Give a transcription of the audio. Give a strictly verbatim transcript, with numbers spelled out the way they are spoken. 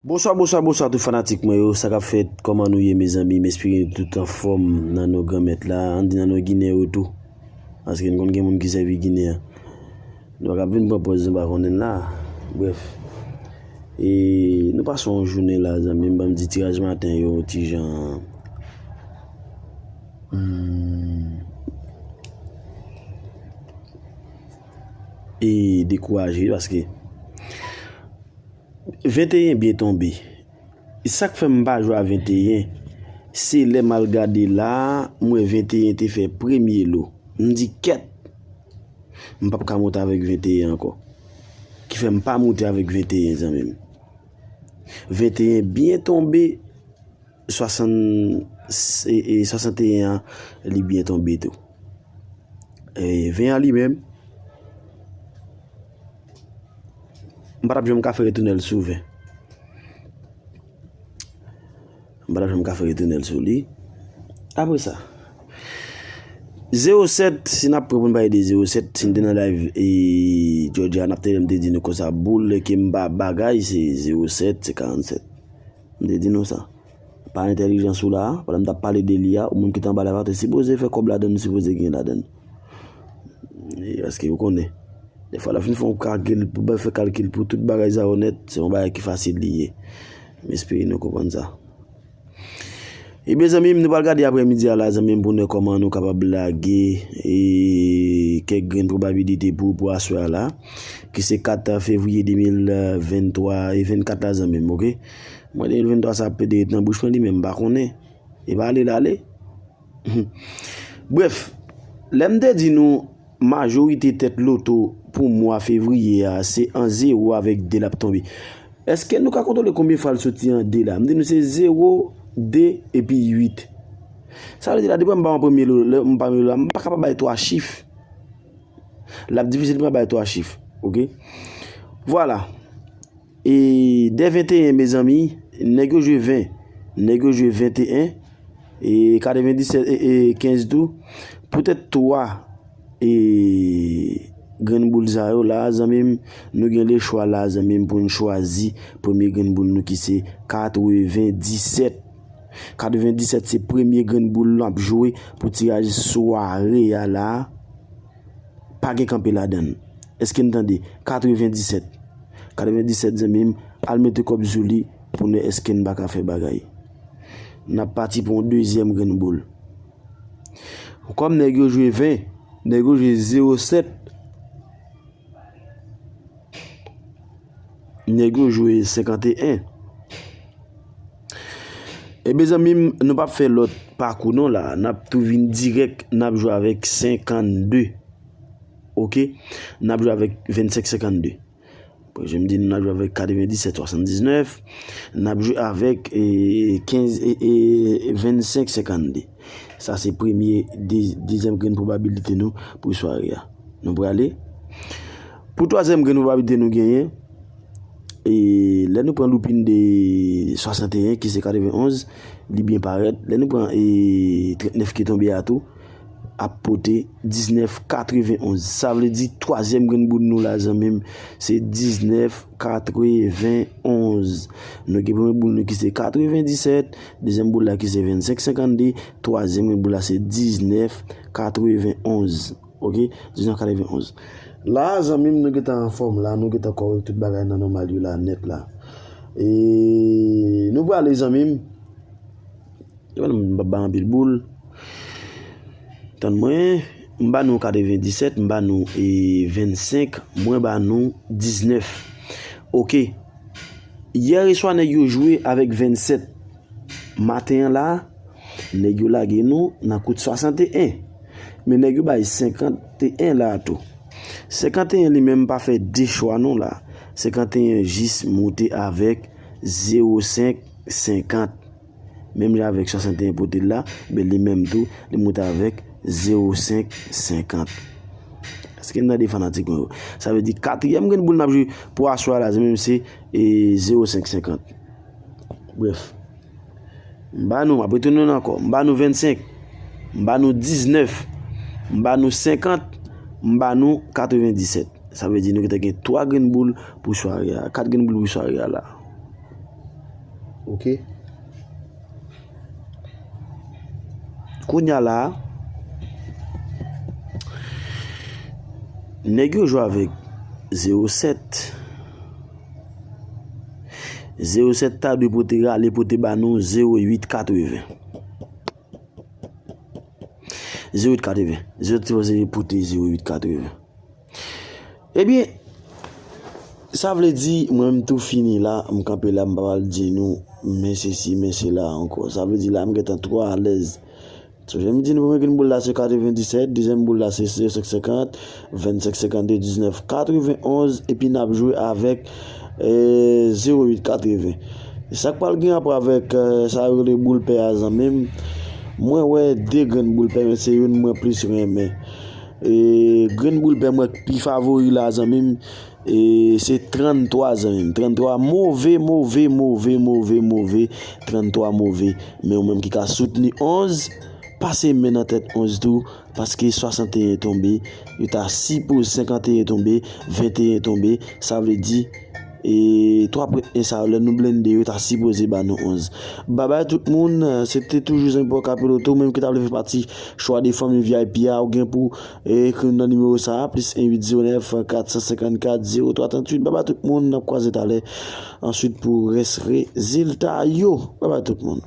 Bonswa, bonswa, bonswa tout fanatik mwen yo. Sa k ap fèt? Kòman nou ye, mezanmi? M espere nou tout anfòm nan non Granmèt la. Ann di nan non Ginen yo tou. Paske n konn gen moun ki sèvi Ginen an. Nou pa ka vin pran pòz nou pa konnen la. Brèf. E nou pase yon jounen la, zanmi m, ban m di tiraj maten yo, ti jan. Hmm. E dekouraje, paske venteyen byen tonbe. Sa k fè m pa jwe a venteyen, se lè m al gade la a, m wè venteyen te fè premye lo. M di, kèt, m p ap ka monte avèk venteyen ankò. Ki fè m pa monte avèk venteyen, zanmi m. Venteyen byen tonbe, swasann, e, e, swasanteyen an, li byen tonbe tou. E, ven an li menm, m pa t ap janm ka fè retounen l sou ven. M pa t ap janm ka fè retounen l sou li. Apre sa, zewo sèt, si n ap pran pou n pale de zewo sèt, si n te nan live e Georgia, n ap te, m te di nou konsa, boul ke m pa bagay, se zewo sèt, se karannsèt. M te di nou sa. Pa entèlijans ou la a, pandan m t ap pale de li a, ou moun ki t anba la, pa te sipoze fè kòb ladann, ou sipoze gen ladann. E, paske ou konnen. Dèfwa, lè w fin fè yon kalkil, pou bay fè kalkil pou tout bagay sa yo nèt, se yon bagay ki fasil li ye. M espere nou konprann sa. Ebyen, zanmi m, nou pral gade aprèmidi a la, zanmi m, pou nou wè kòman nou kapab lage, e, kèk grenn pwobabilite pou, pou aswè a la, ki se kat fevriye de mil venntwa e vennkat la, zanmi m, oke? Mwen, de mil venntwa sa ap pede ret nan bouch mwen li menm, m pa konnen. E pa ale l ale. Brèf, lè m te di nou majorite tèt loto pou mwa fevriye a, se an zewo avèk de l ap tonbe. Èske nou ka kontwole konbyen fwa l soti an de la? M di nou se zewo, de epi uit. Sa vle di la, depi m pa an premye lo, lè m pa premye lo la, m pa kapab bay twa chif. L ap difisil pou mwen bay twa chif. Oke? Vwala. E dè venteyen, mezanmi, nèg yo jwe ven, nèg yo jwe venteyen, e katrevendisèt, e, e kenz tou. Poutèt twa, e, grenn boul sa yo la, zanmi m, nou gen lechwa la, zanmi m, pou n chwazi premye grenn boul nou ki se katrevendisèt. Katrevendisèt se premye grenn boul n ap jwe pou tiraj sware a la. Pa gen kanpe ladann. Èske n tande? Katrevendisèt. Katrevendisèt, zanmi m, al mete kòb sou li pou n wè èske n pa ka fè bagay. N ap pati pou yon dezyèm grenn boul. Kòm nèg yo jwe ven, nèg yo jwe zewo sèt, nèg yo jwe senkanteyen. Ebyen, zanmi m, nou p ap fè lòt pakou non la. N ap tou vin dirèk, n ap jwe avèk senkannde. Oke? N ap jwe avèk vennsenk senkannde. Bon, jan m di nou, n ap jwe avèk katrevendisèt swasanndiznèf. N ap jwe avèk, e, kenz, e, e, vennsenk senkannde. Sa se premye, de-, dezyèm grenn pwobabilite nou pou sware a. Nou prale. Pou twazyèm grenn pwobabilite nou genyen, e lè nou pran loupin de swasanteyen, ki se katrevenonz, li byen parèt. Lè nou pran, e, trannèf ki tonbe a tou, ap pote diznèf katrevenonz. Sa vle di twazyèm grenn boul nou la, zanmi m, se diznèf katrevenonz. Nou gen premye boul nou ki se katrevendisèt, dezyèm boul la ki se vennsenk senkannde, twazyèm grenn boul la se diznèf katrevenonz. Oke? Diznèf katrevenonz. La, zanmi m, nou gentan anfòm la, nou gentan kòrèk, tout bagay nan nòmal yo la, nèt la. E nou prale, zanmi m. Yo, m p ap bay anpil boul. Tann mwen, m ba nou katrevendisèt, m ba nou, e, vennsenk, mwen ba nou diznèf. Oke. Yè swa, nèg yo jwe avèk vennsèt. Maten an la, nèg yo lage nou nan kout swasanteyen. Men nèg yo bay senkanteyen la tou. Senkanteyen li menm pa fè de chwa non la. Senkanteyen jis moute avèk zewo senk senkant. Menm jan avèk swasanteyen pote l la, men li menm tou, li moute avèk zewo senk senkant. Èske n tande fanatik mwen yo? Sa vle di katriyèm grenn boul n ap jwe pou aswè a la, se menm se, e, zewo senk senkant. Brèf. M ba nou, m ap retounen ankò. M ba nou vennsenk. M ba nou diznèf. M ba nou senkant. M ba nou katrevendisèt. Sa vle di nou gentan gen twa grenn boul pou sware a. Kat grenn boul pou sware a la. Ok. Kounye a la, nèg yo jwe avèk zewo sèt. Zewo sèt ta dwe pote rale pote ba nou zewo uit katreven. Zewo uit katreven. Zewo sèt sipoze pote zewo uit katreven. Ebyen, sa vle di, mwen menm tou fini la, m kanpe la, m pa pral di nou, men sesi, men sela ankò. Sa vle di la, m gentan twò alèz. Sou jan m di nou, premye grenn boul la se katrevendisèt, dezyèm boul la se zewo senk senkant, vennsenk senkannde, diznèf katrevenonz, epi n ap jwe avèk, eh, zewo uit katreven. Sa k pral gen apre avèk, eh, sa yo rele boul pè a, zanmi m. Mwen wè de grenn boul pè, men se youn mwen plis renmen. E grenn boul pè mwen k pi favori la, zanmi m, e se tranntwa, zanmi m. Tranntwa move, move, move, move, move. Tranntwa move. Men ou menm ki ka soutni onz, pase men nan tèt onz tou, paske swasanteyen tonbe, yo ta sipoze, senkanteyen tonbe, venteyen tonbe, sa vle di, e twa pwent en sa yo, lè nou blende yo, ta sipoze ba nou onz. Babay tout moun, se te toujou zanmi pa w Kapiloto, ou menm ki ta vle fè pati chwa de fanmi V I P a, ou gen pou, e, ekri m nan nimewo sa a, plis en uit zewo nèf kat san senkannkat zewo twa tranntuit. Babay tout moun, n ap kwaze talè answit pou rès rezilta yo. Babay tout moun.